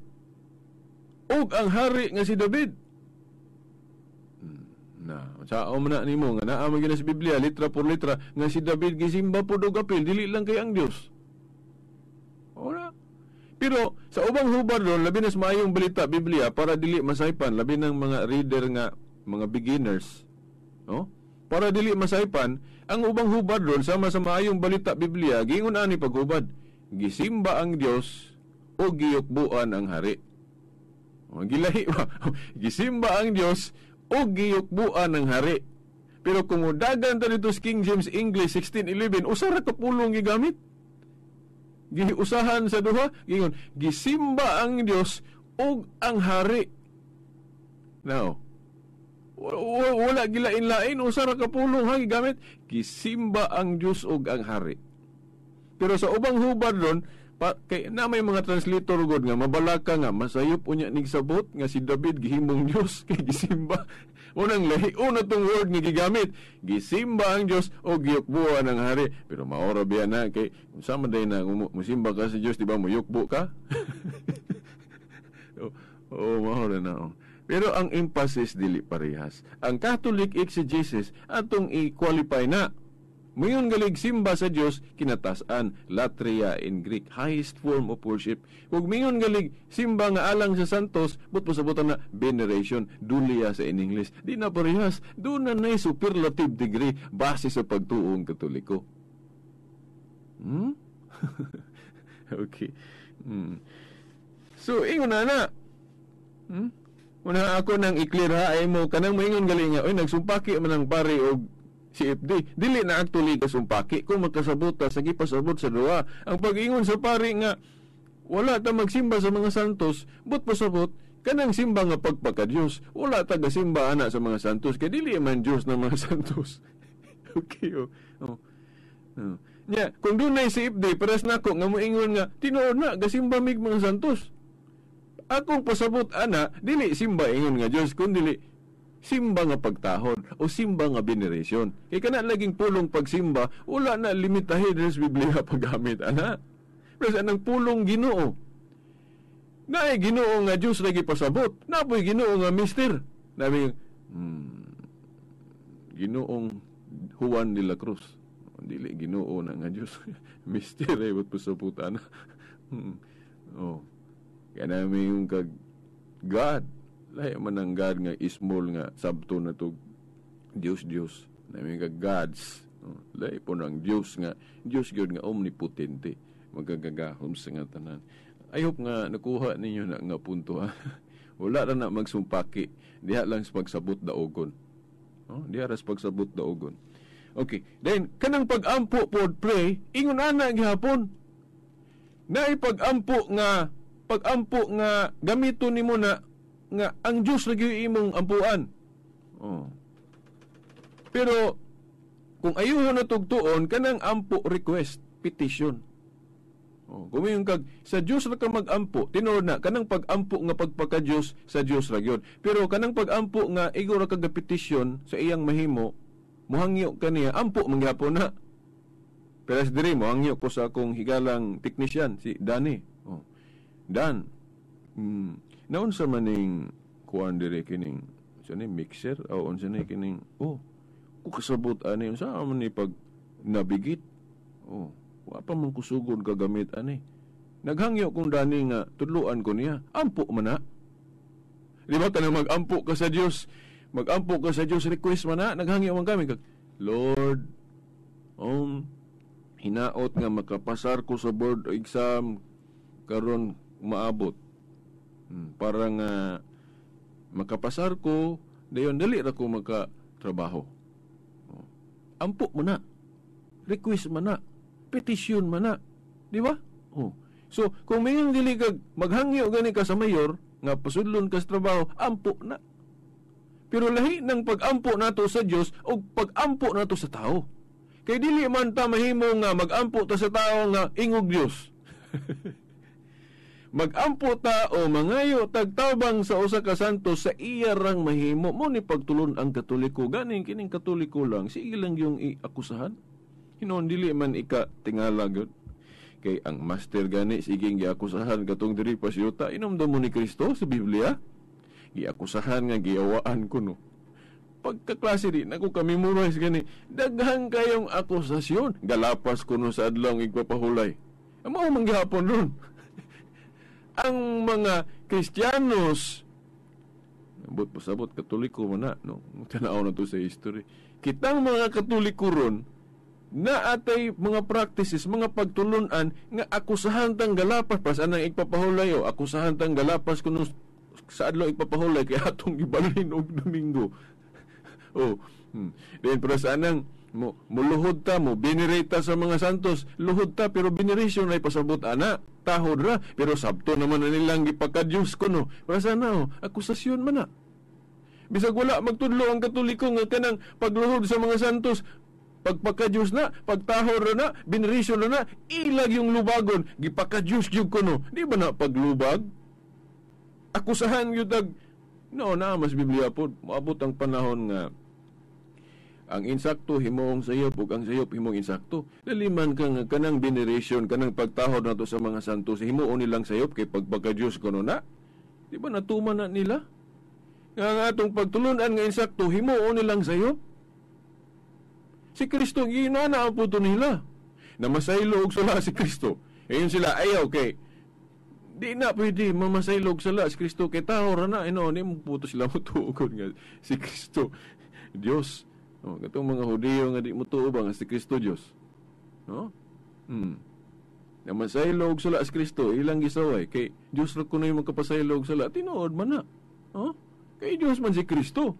ug ang hari nga si David. Na, sao man na nimo nga naa man gyud sa Biblia litra por litra nga si David gisimba pud og apil, dili lang kay ang Dios. Ora. Pero sa ubang hubad ron, labi na sa maayong balita Biblia para dili masaypan, labi ng mga reader nga mga beginners, no? Para dili masaypan, ang ubang hubad ron sama sa maayong balita Biblia, giingon ani paghubad, gisimba ang Dios o giyukbuan ang hari. O, gilahi ba? Gisimba ang Dios o giyukbuan ang hari. Pero kung mudagan ta dito sa King James English 1611, usa ra ka pulong gigamit. Giusahan sa duha, giingon gisimba ang Dios ug ang hari. Now, wala gilain-lain, usa ra ka pulong ha gigamit, gisimba ang Dios ug ang hari. Pero sa ubang hubad ron, kay na may mga translator god nga mabalaka nga masayop unya nig sabot nga si David gihimong Dios kay gisimba. Unang lahi una tong word nga gigamit, gisimba ang Dios o giyukbuan ang hari. Pero maora biya na kay unsa man day na musimba ka sa Dios, di ba moyukbo ka? Oh, maora na. Oh. Pero ang emphasis dili parehas. Ang Catholic exegesis atong i-qualify na. Muyon galig simba sa Dios kinatasan, latria in Greek, highest form of worship. Ug mingon galig simba nga alang sa santos, but pasabutan na veneration, dulia sa in English. Di na parehas, doon na nay superlative degree base sa pagtuong Katoliko. Okay. So ingon na na. Una ako nang i-clear ha ay mo kanang moingon gali nga, oy nagsumpaki man ang pare og CFD. Dili na actually kasumpaki kung magkasabot ta sa gipasabot sa duha. Ang pag-ingon sa pari nga wala ta magsimba sa mga santos, but pasabot kanang simba nga pagpaka-Dios. Wala ta gasimba ana sa mga santos kay dili man Dios ng mga santos. Okay, oh. Oh. Oh. Nya, kung dunay si Ibdi, pares nako nga moingon nga tinuod na gasimba mig mga santos. Akong pasabot ana, dili simba ingon nga Dios, kun dili simba nga pagtahod o simba nga veneration. Kay kana laging pulong pagsimba, wala na limitahin sa Biblia paggamit ana. Pero anang pulong Ginoo. Naay Ginoo nga Dios lagi pasabot, napoy Ginoo nga mister. Nami Ginoong Juan de la Cruz. Dili Ginoo na nga Dios. Mister ay but pasabot ana. Oh. Kaya namin yung kag God. Lahi man ang God nga ismol nga sabto na to Dios Dios. Namin kag gods. Oh, lahi po ng Dios nga Dios gyud nga omnipotente, magagagahom sa nga tanan. I hope nga nakuha ninyo na nga punto ha. Wala ra na magsumpaki. Diha lang sa pagsabot daogon. Oh, diha ra sa pagsabot daogon. Okay. Then kanang pag-ampo pod pray, ingon ana gihapon. Naay pag-ampo nga gamito nimo na nga ang Dios lagi imong ampuan. Oh. Pero kung ayuho na tugtuon kanang ampo request, petition. Oh, kung yung kag sa Dios ra ka magampo, tinuod na kanang pag-ampo nga pagpaka-Dios sa Dios ra gyud. Pero kanang pag-ampo nga igo ra kag petition sa iyang mahimo, mohangyo kaniya, ampo man gyapon na. Pero sa diri mohangyo ko sa akong higalang technician si Danny. Oh. Dan. Naunsa man ning kuan diri kining sa ni mixer o unsa ni kining oh ko kasabot ani unsa man ni pag nabigit. Oh, wa pa man kusugod kagamit ani. Naghangyo kong Dani nga tudloan ko niya. Ampo man na. Di ba kanang magampo ka sa Dios? Magampo ka sa Dios request man na. Naghangyo man kami kag Lord, hinaot nga makapasar ko sa board exam karon maabot. Para nga makapasar ko, dayon dali ra ko makatrabaho. Oh. Ampo man na. Request man na. Petisyon man na. Di ba? Oh. So, kung mayong dili kag maghangyo gani ka sa mayor nga pasudlon ka sa trabaho, ampo na. Pero lahi ng pag-ampo nato sa Dios o pag-ampo nato sa tao. Kay dili man ta mahimo nga mag-ampo ta sa tao nga ingog Dios. Mag-ampo ta o mangayo tagtabang sa usa ka santo sa iya rang mahimo. Mo ni pagtulon ang Katoliko. Ganing kining Katoliko lang, sige lang yung iakusahan. Hinuon dili man ika tingala gyud. Kay ang master gani sige giakusahan katong diri pa siyuta. Inomdom mo ni Kristo sa Biblia. Giakusahan nga giawaan kuno. Pagkaklase di nako kami memorize gani. Daghang kayong akusasyon. Galapas kuno sa adlaw igpapahulay. Mao man gihapon ron. Ang mga Kristiyanos, abot pasabot Katoliko man na, no? Tanaw na to sa history. Kitang mga Katoliko ron na atay mga practices, mga pagtulunan nga akusahan tang galapas pas anang igpapahulay o akusahan tang galapas kuno sa adlaw igpapahulay kay atong gibalhin og Domingo. Oh. Then para sa anang muluhod ta mo venerate ta sa mga santos, luhod ta pero veneration ay pasabot ana, tahod ra pero sabto naman na nilang gipaka-Dios kuno. Para sana oh, akusasyon man na. Bisag wala magtudlo ang Katoliko nga kanang pagluhod sa mga santos, pagpaka-Dios na, pagtahod ra na, veneration ra na, ilag yung lubagon, gipaka-Dios gyud kuno. Di ba na paglubag? Akusahan gyud tag no na mas Biblia pod, moabot ang panahon nga ang insakto himoong sayop ug ang sayop himoong insakto. Dili man kang kanang veneration, kanang pagtahod nato sa mga santos, himuon nilang sayop kay pagpaka-Dios kuno na. Di ba natuman na nila? Nga ang atong pagtulunan nga insakto himuon nilang sayop. Si Kristo ginana ang puto nila. Namasaylo og sala si Kristo. Ayon sila ayaw kay di na pwede mamasaylo og sala si Kristo kay tao ra na ino ni mo puto sila motuogon nga si Kristo Dios. Oh, katong mga Hudiyo nga di mo tuo ba nga si Kristo Dios? No? Namasaylo og sala si Kristo, ilang gisaway kay Dios ra kunoy magkapasaylo og sala, tinuod man na. Oh? Kay Dios man si Kristo.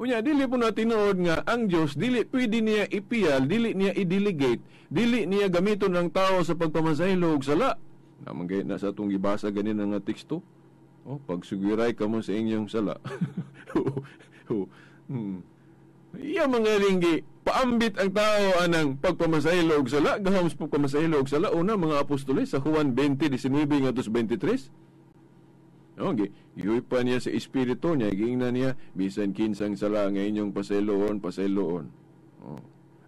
Unya dili po na tinuod nga ang Dios dili pwede niya ipiyal, dili niya i-delegate, dili niya gamiton ang tao sa pagpamasaylo og sala. Naman gay na sa atong gibasa ganin nga teksto. Oh, pagsugiray kamo sa inyong sala. Oh. Iya mga ringgi Paambit ang tao anang pagpamasaylo og sala, gahom sa pagpamasaylo og sala una mga apostoles sa Juan 20:19 ngadto sa 23. No, gihuy pa niya sa espiritu niya, giingnan niya bisan kinsang sala nga inyong pasayloon, pasayloon. Oh.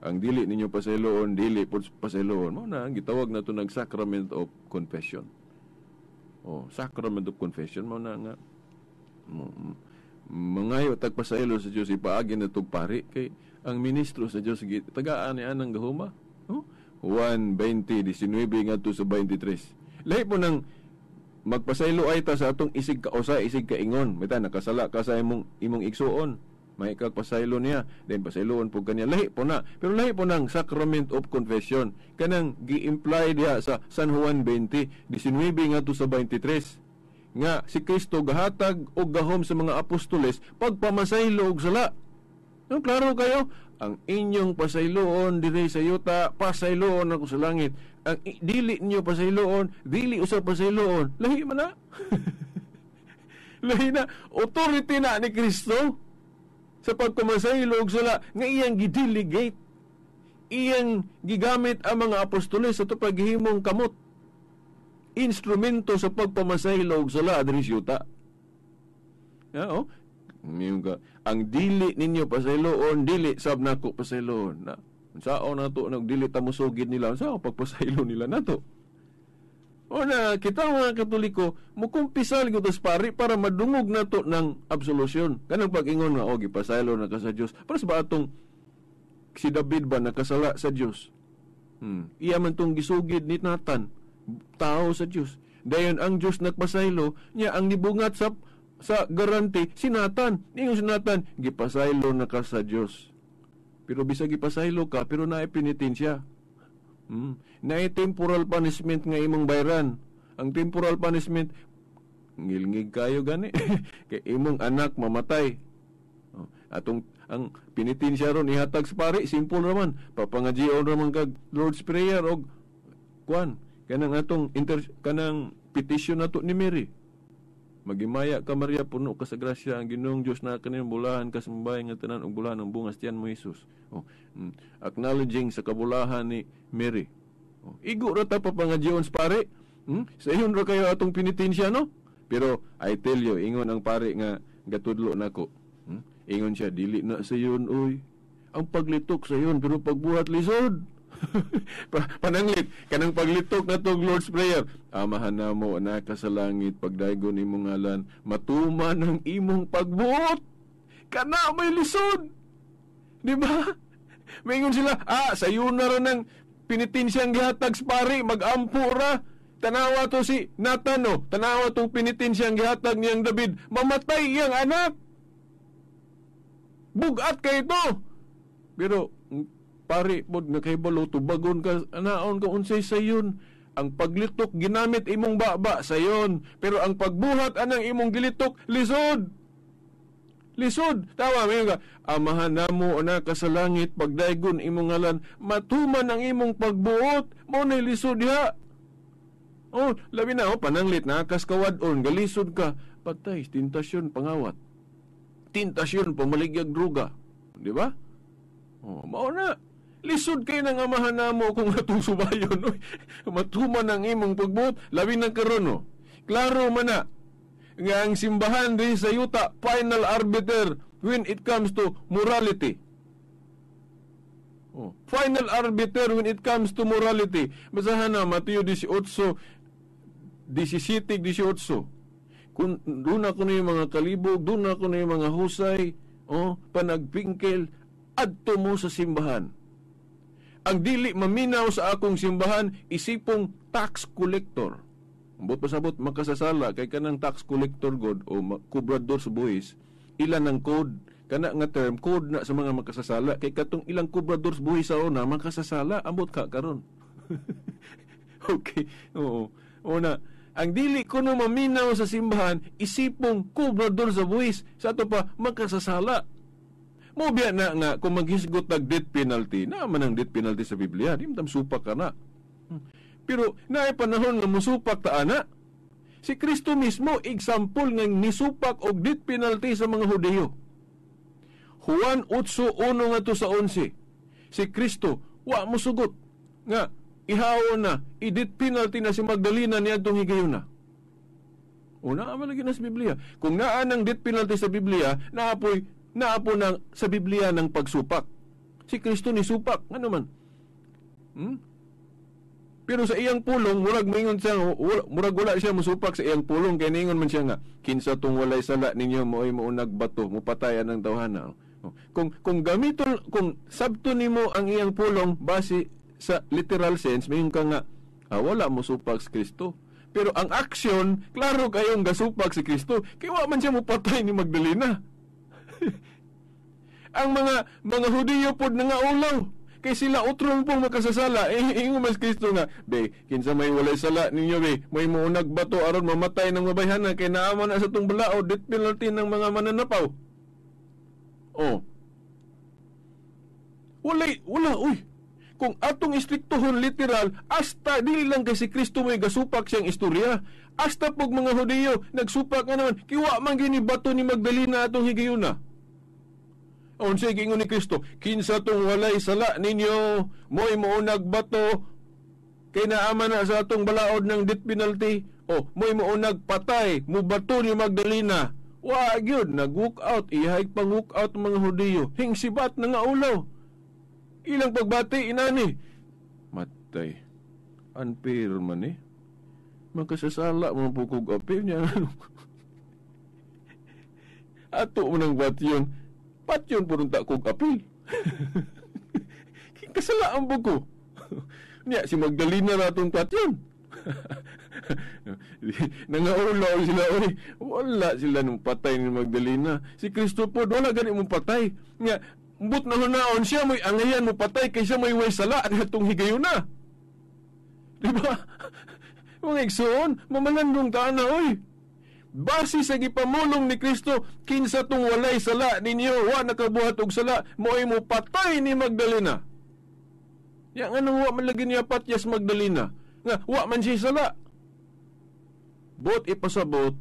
Ang dili ninyo pasayloon, dili pud pasayloon. Mao na ang gitawag nato nag sacrament of confession. Oh, sacrament of confession mao na nga mangayo tag pasaylo sa Dios, ipaagi na tug pari kay ang ministro sa Dios tagaan ni anang gahuma. Oh? Juan 20:19 ngadto sa 23. Lahi po nang magpasaylo ay ta sa atong isig kausa, isig kaingon. Mita nakasala ka sa imong igsuon. May pasaylo niya, then pasayloon po kaniya. Lahi po na. Pero lahi po nang sacrament of confession. Kanang gi-imply diha sa San Juan 20:19 ngadto sa 23. Nga si Kristo gahatag og gahom sa mga apostoles pagpamasaylo og sala. No, klaro kayo, ang inyong pasayloon diri sa yuta, pasayloon ako sa langit. Ang dili ninyo pasayloon, dili usab pasayloon. Lahi man na. Lahi na. Authority na ni Kristo sa pagpamasaylo og sala nga iyang gidelegate, iyang gigamit ang mga apostoles sa ito paghimong kamot, instrumento sa pagpamasaylo og sala diri sa yuta. Ya, oh. Ka, ang dili ninyo pasayloon, dili sab nako pasayloon. Na, unsaon nato nag dili ta mosugid nila, unsaon pagpasaylo nila nato? O na kita mga Katoliko mukumpisal gyud sa pari para madungog nato ng absolution. Kanang pag-ingon nga, oh, gipasaylo na ka sa Dios. Para sa ba atong si David ba nakasala sa Dios? Iya man tong gisugid ni Nathan, tao sa Dios. Dayon ang Dios nagpasaylo niya, ang nibungat sa garanti si Nathan. Ningon si Nathan, gipasaylo na ka sa Dios. Pero bisag gipasaylo ka, pero naay penitensya. Naay temporal punishment nga imong bayran. Ang temporal punishment, ngilngig kayo gani. Kay imong anak mamatay. Oh, atong ang penitensya ron ihatag sa pari, simple raman. Papangajion raman kag Lord's Prayer og kuan kanang atong kanang petition nato ni Mary. Magimaya ka Maria, puno ka sa grasya, ang Ginoong Dios na kaniyang bulahan ka sa mabay nga tanan ug bulahan ang bungas tiyan mo Hesus. Oh, acknowledging sa kabulahan ni Mary. Oh, igo ra ta papangadyoon sa pare. Sa iyon ra kayo atong penitensya, no? Pero I tell you, ingon ang pare nga gatudlo nako. Ingon siya, dili na sa iyon oy. Ang paglitok sa iyon pero pagbuhat lisod. Pananglit kanang paglitok na tong Lord's Prayer. Amahan namo na ka sa langit, pagdaygon imong ngalan, matuman ang imong pagbuot. Kana may lisod. Di ba? Maingon sila, sayo na ra ng penitensyang gihatag sa pari, magampo ra. Tanawa to si Nathan, no? Tanawa tong penitensyang gihatag niyang David, mamatay iyang anak. Bugat kay ito. Pero pari pod nga kay balo tubagon ka anaon ka unsay sayon. Ang paglitok ginamit imong baba sayon, pero ang pagbuhat anang imong gilitok lisod. Lisod. Tawa mayon ka, Amahan namo na ka sa langit, pagdaygon imong ngalan, matuman ang imong pagbuot, mao nay lisod diha. Oh, labi na, oh, pananglit na kas kawad-on, galisod ka, patay tentasyon pangawat. Tentasyon pamaligyag droga, di ba? Oh, mao na. Lisod kay nang amahan namo kung atong subayon, oy. Matuman ang imong pagbuot, labi na karon, no. Klaro man na nga ang simbahan din sa yuta final arbiter when it comes to morality. Oh, final arbiter when it comes to morality. Basahan na Mateo 18:17-18. Kung doon ako na yung mga kalibog, doon ako na yung mga husay, oh, panagpingkel, adto mo sa simbahan. Ang dili maminaw sa akong simbahan, isipong tax collector. Ambot pasabot makasasala kay kanang tax collector god o kubrador sa buhis, ilan ang code kana nga term code na sa mga makasasala kay katong ilang kubrador sa buhis sa una makasasala, ambot ka karon. Okay, oo. Una, ang dili kuno maminaw sa simbahan, isipong kubrador sa buhis, sa ato pa makasasala. Mo biya na nga kung maghisgot nag death penalty, naa man ang death penalty sa Biblia, di man supak ka na. Pero naay panahon nga musupak ta ana. Si Kristo mismo example nga nisupak og death penalty sa mga Hudiyo. Juan 8:1-11. Si Kristo wa mosugot nga ihawon na, i-death penalty na si Magdalena niadtong higayuna. O naa man lagi na sa Biblia. Kung naa ng death penalty sa Biblia, naapo na sa Biblia ng pagsupak. Si Kristo ni supak, ano man? Pero sa iyang pulong, murag moingon siya, murag wala siya mosupak sa iyang pulong, kay niingon man siya nga, kinsa tong walay sala ninyo, mo'y mounag bato, mupatayan ang tawhana. Kung gamiton, kung sabto nimo ang iyang pulong base sa literal sense, moingon ka nga, wala mosupak si Kristo. Pero ang aksyon, klaro kayong gasupak si Kristo, kay wa man siya mopatay ni Magdalena. Ang mga Hudiyo pod nangaulaw, kay sila utrong pong makasasala. Ingon man si Kristo nga, be, kinsa may walay sala ninyo, be, may muunag bato aron mamatay ng mabayhana, kay naama na sa tong balaod, death penalty ng mga mananapaw. Oh. Walay, wala, uy. Kung atong istriktohon literal, hasta dili lang kay si Kristo may gasupak siyang istorya. Hasta pog mga Hudiyo nagsupak nga naman, kiwa man gini bato ni Magdalena atong higayuna. Unsay giingon ni Kristo, kinsa tong walay sala ninyo, mo'y mounag bato, kay naama na sa atong balaod ng death penalty, o mo'y mounag patay, mubato ni Magdalena. Wa gyud, nag-walk out, ihayag pang walk out mga Hudiyo, hingsibat na nga ulaw. Ilang pagbati, inani. Matay. Unfair man eh. Makasasala mo pukog apil niya. Ato mo nang batyon. Patyon po nung takog apil. Kasalaan po ko. Niya, si Magdalena na itong patyon. Nangaulaw sila, oy. Wala sila nung patay ni Magdalena. Si Kristo po, wala gani mong patay. Nga, but na hunaon siya, may angayan mo patay, kaysa may way sala at itong higayon na. Diba? Mga igsoon, mamalandong taan na, oy. Base sa gipamulong ni Kristo, kinsa tong walay sala ninyo, wa nakabuhat og sala, mo'y mo patay ni Magdalena. Ya nga nang wa man lagi niya patyas Magdalena, nga wa man siya sala. Bot ipasabot,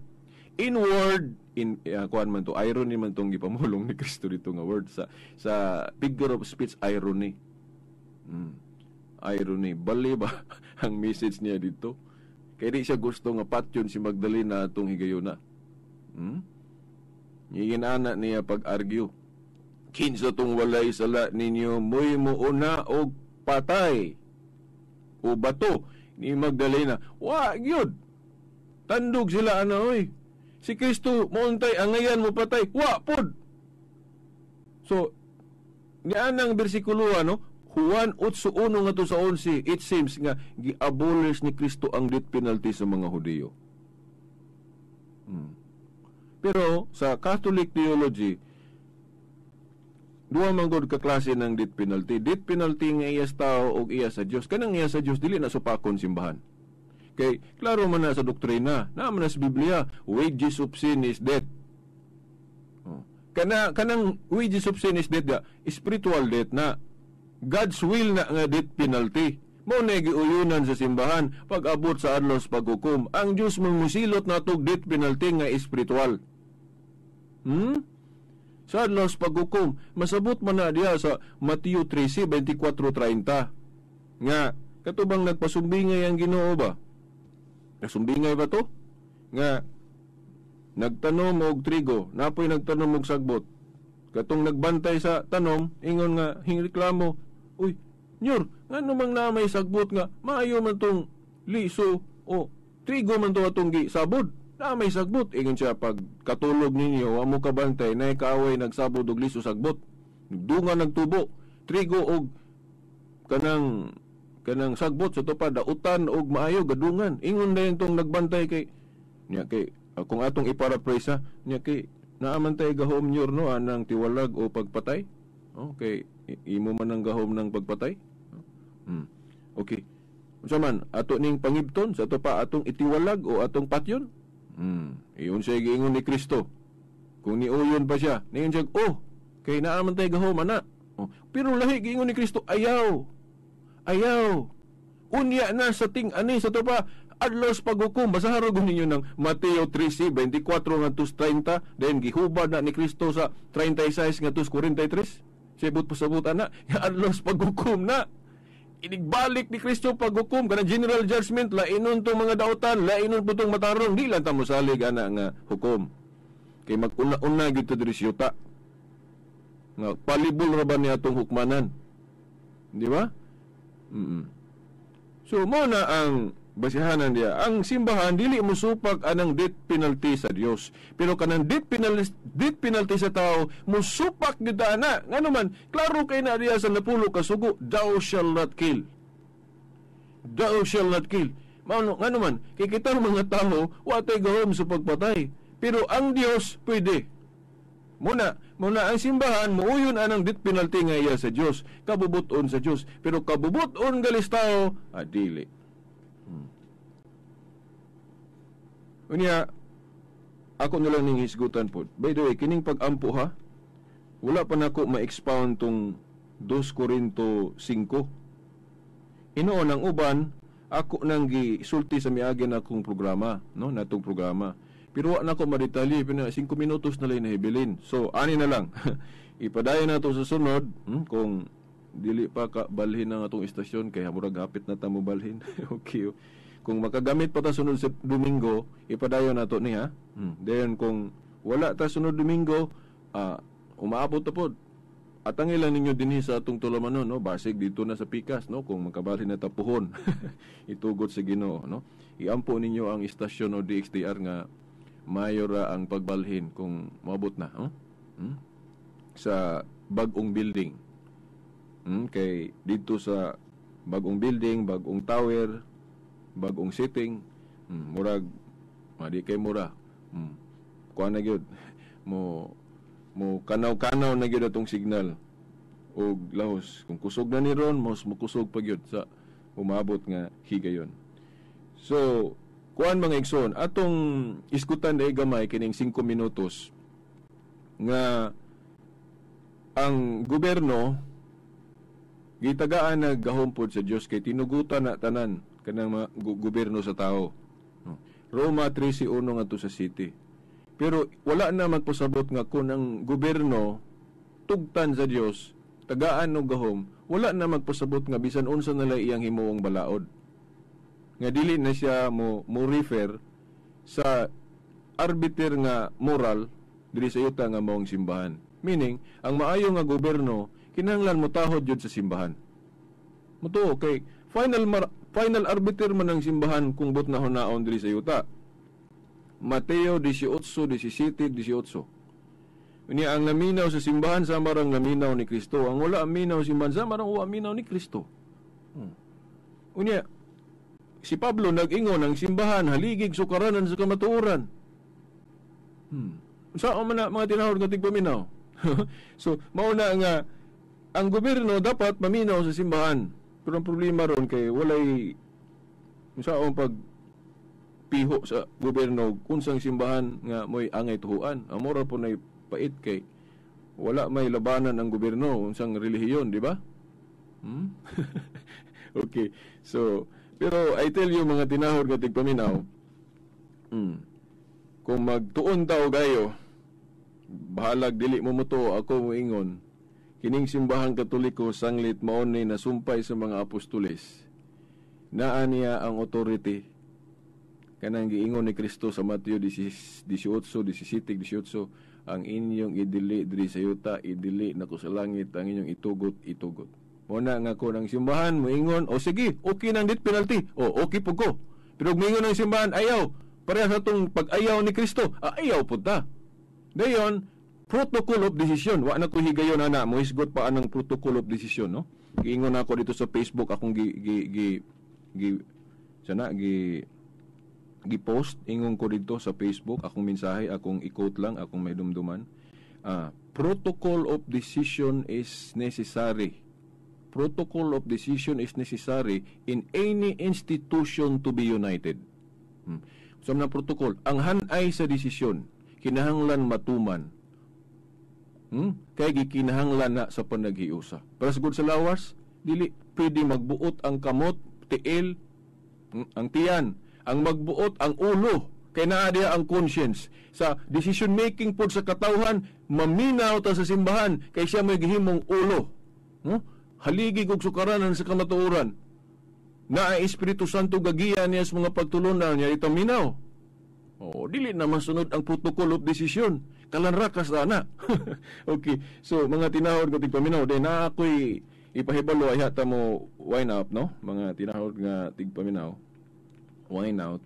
inward, in kuan man to, irony man tong gipamulong ni Kristo dito nga word sa figure of speech, irony. Irony, bali ba ang message niya dito? Kaya di siya gusto nga patyon si Magdalena atong higayuna. Iginana niya pag-argue. Kinsa tong walay sala ninyo, mo'y muuna og patay o bato ni Magdalena. Wa gyud. Tandog sila ana oy. Si Kristo moontay angayan mo patay. Wa pod. So nianang bersikulo ano, Juan 8:1 ngadto sa 11, it seems nga gi-abolish ni Kristo ang death penalty sa mga Hudiyo. Pero sa Catholic theology, duha man gud ka klase ng death penalty. Death penalty nga iya sa tao og iya sa Dios. Kanang iya sa Dios dili na supakon simbahan. Kay klaro man na sa doktrina, naa man na sa Biblia, wages of sin is death. Oh. Kanang wages of sin is death ga, spiritual death na. God's will na nga death penalty. Mao na giuyunan sa simbahan pag abot sa adlaw sa paghukom. Ang Dios mangmusilot natog death penalty nga espiritual. Sa adlaw sa paghukom, masabot man na diha sa Mateo 13:24-30. Nga katubang nagpasumbingay ang Ginoo ba? Nasumbingay ba to? Nga nagtanom og trigo, napoy nagtanom og sagbot. Katong nagbantay sa tanom, ingon nga hingreklamo, uy, nyor, ngano mang na may sagbot nga maayo man tong liso o trigo man to atong gisabod. Na may sagbot. Ingon siya, pag katulog ninyo, wa mo kabantay, nay kaaway nagsabod og liso sagbot. Dunga nagtubo, trigo og kanang sagbot sa tupad, dautan og maayo gadungan. Ingon dayon tong nagbantay kay niya kay kung atong iparaphrase ha, niya kay naaman tay gahom nyor no anang tiwalag o pagpatay. Okay, imo man ang gahom ng pagpatay. Okay. Unsa man ato ning pangibton sa ato pa atong itiwalag o atong patyon? Iyon siya giingon ni Kristo. Kung niuyon pa siya, niyon siya, oh, kay naaman tay gahom ana. Oh, pero lahi giingon ni Kristo, ayaw. Ayaw. Unya na sa ting-ani sa to pa adlaw sa paghukom. Basahan ra ninyo ng Mateo 13:24 ngadto 30, then gihubad na ni Kristo sa 36 ngadto 43. Siya but pasabot ana, nga adlaw sa paghukom na. Inigbalik ni Kristo paghukom kanang general judgment, lainon tong mga dautan, lainon po tong matarong, di lang ta mosalig ana nga hukom. Kay maguna-una gyud ta diri sa yuta. Nga palibol ra ba niya atong hukmanan? Di ba? So mo na ang basihanan diya. Ang simbahan dili mosupak anang death penalty sa Dios. Pero kanang death penalty sa tao mosupak gyud ana. Ngano man, klaro kay na diya sa napulo ka sugo, thou shall not kill. Thou shall not kill. Mao ngano man, kay kitang mga tao wa tay gahom sa pagpatay. Pero ang Dios pwede. Muna ang simbahan muuyon anang death penalty nga iya sa Dios, kabubuton sa Dios. Pero kabubuton galis tao, dili. Unya, ako na lang ning hisgutan po. By the way, kining pag-ampo ha, wala pa nako ma-expound tong 2 Corinto 5. Inoon ang uban, ako nang gisulti sa miagi na akong programa, no, natong programa. Pero wa nako madetalye, pero 5 minutos na lang nahibilin. So, ani na lang. Ipadayon na to sa sunod, kung dili pa ka balhin ang atong istasyon kay murag hapit na ta mo balhin. Okay. Kung makagamit pa ta sunod sa Domingo, ipadayon na to niya. Then kung wala ta sunod Domingo, umaabot ta pod. Atangin lang ninyo dinhi sa atong tulumanon, no? Basig dito na sa Pikas, no? Kung makabalhin na ta puhon. Itugot sa Ginoo, no? Iampo ninyo ang istasyon o DXDR nga mayora ang pagbalhin kung maabot na, no? Sa bagong building. Kay dito sa bagong building, bagong tower, bagong sitting, murag madi kay mura. Kuan na gyud. Mo kanaw-kanaw na gyud atong signal. Og lahos kung kusog na ni ron, mos mokusog pa gyud sa umabot nga higayon. So, kuan mga igsoon, atong iskutan dai gamay kining 5 minutos nga ang gobyerno gitagaan nag gahom pod sa Dios kay tinugutan na tanan kanang mga gobyerno sa tao. Roma 13:1 ngadto sa city. Pero wala na magpasabot nga kun ang gobyerno tugtan sa Dios, tagaan og gahom, wala na magpasabot nga bisan unsa nila iyang himuong balaod. Nga dili na siya mo refer sa arbiter nga moral diri sa yuta nga maong simbahan. Meaning, ang maayo nga gobyerno kinahanglan motahod jud sa simbahan. Mutuo kay final arbiter man ang simbahan kung but na hunaon diri sa yuta. Mateo 18:17, 18. Unya ang naminaw sa simbahan sama rang naminaw ni Kristo. Ang wala ang minaw sa simbahan sama rang wa minaw ni Kristo. Unya si Pablo nag-ingon ang simbahan haligig sukaranan sa kamatuoran. Unsa man na mga tinahod nga tigpaminaw? So mao na nga ang gobyerno dapat maminaw sa simbahan. Pero ang problema ron kay walay unsaon pag piho sa gobyerno unsang simbahan nga moy angay tuhuan. Ang moral po nay pait kay wala may labanan ang gobyerno unsang relihiyon, di ba? Okay. So, pero I tell you mga tinahod nga tigpaminaw, kung magtuon ta og ayo, bahalag dili mo motuo, ako moingon, kining simbahang Katoliko sanglit mao ni nasumpay sa mga apostoles. Naa niya ang authority kanang giingon ni Kristo sa Mateo 18, 17, 18, ang inyong idili diri sa yuta, idili nako sa langit, ang inyong itugot, itugot. Mo na nga ko ng simbahan moingon, o sige, okay nang death penalty, o okay pud ko. Pero moingon ang simbahan, ayaw, pareha sa atong pag-ayaw ni Kristo, ayaw pud ta. Dayon, protocol of decision. Wa na ko higayon ana, mohisgot pa anang protocol of decision, no? Giingon ako dito sa Facebook akong gi gi sana gi gi-post ingon ko dito sa Facebook akong mensahe, akong i-quote lang, akong may dumduman. Protocol of decision is necessary. Protocol of decision is necessary in any institution to be united. So na protocol, ang hanay sa desisyon kinahanglan matuman. Kay gikinahanglan na sa panaghiusa. Para siguro sa lawas, dili pwede magbuot ang kamot, tiil, ang tiyan, ang magbuot ang ulo. Kay naa diha ang conscience. Sa decision making pod sa katawhan, maminaw ta sa simbahan kay siya may gihimong ulo. No? Haligi og sukaranan sa kamatuoran. Naa Espiritu Santo gagiya niya sa mga pagtulunan niya ito minaw. Oh, dili na masunod ang protocol of decision. Kalanrakas na na. Okay. So mga tinahod nga tigpaminaw, day na ako'y ipahibalo ay hata mo wind up, no? Mga tinahod nga tigpaminaw. Wind out.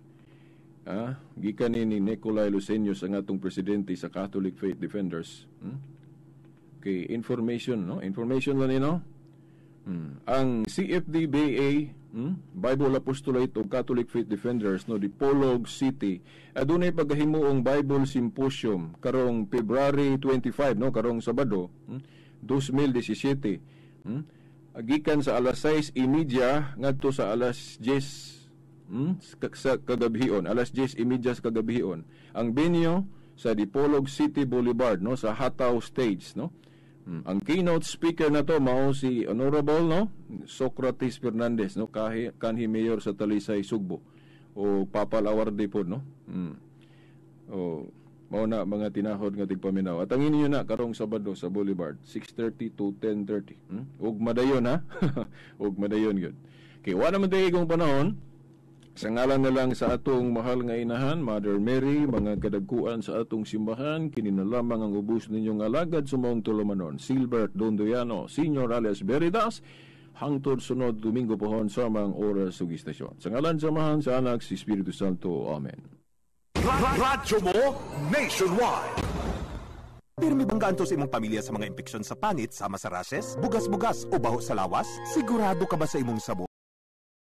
Gikan ni Nicolai Lucenio sa atong presidente sa Catholic Faith Defenders. Okay, information, no? Information lang ni, no? Ang CFDBA, Bible Apostolate o Catholic Faith Defenders, no, Dipolog City, adunay paghimuong Bible Symposium karong February 25, no, karong Sabado, 2017. Gikan sa alas 6:30 ngadto sa alas 10 sa kagabhion, alas 10:30 sa kagabhion. Ang venue sa Dipolog City Boulevard, no, sa Hataw Stage, no. Ang keynote speaker na to mao si Honorable, no, Socrates Fernandez, no, kanhi mayor sa Talisay, Sugbo, o Papal Awardee pod, no. O mao na mga tinahod nga tigpaminaw. At ang inyo na karong Sabado sa Boulevard, 6:30 to 10:30. Ug madayon ha. Ug madayon gyud. Kay wa naman tayo igong panahon. Sa ngalan na lang sa atong mahal nga inahan, Mother Mary, mga kadagkuan sa atong simbahan, kini na lamang ang ubos ninyong alagad sa maong tulumanon. Silbert Dondoyano, Senior alias Veritas, hangtod sunod Domingo pohon sa mga oras ug istasyon. Sa ngalan sa Amahan, sa Anak, sa Espiritu Santo. Amen. Radyo mo nationwide. Pirmi bang gaantos imong pamilya sa mga impeksyon sa panit sama sa rashes, bugas-bugas o baho sa lawas? Sigurado ka ba sa imong sabon?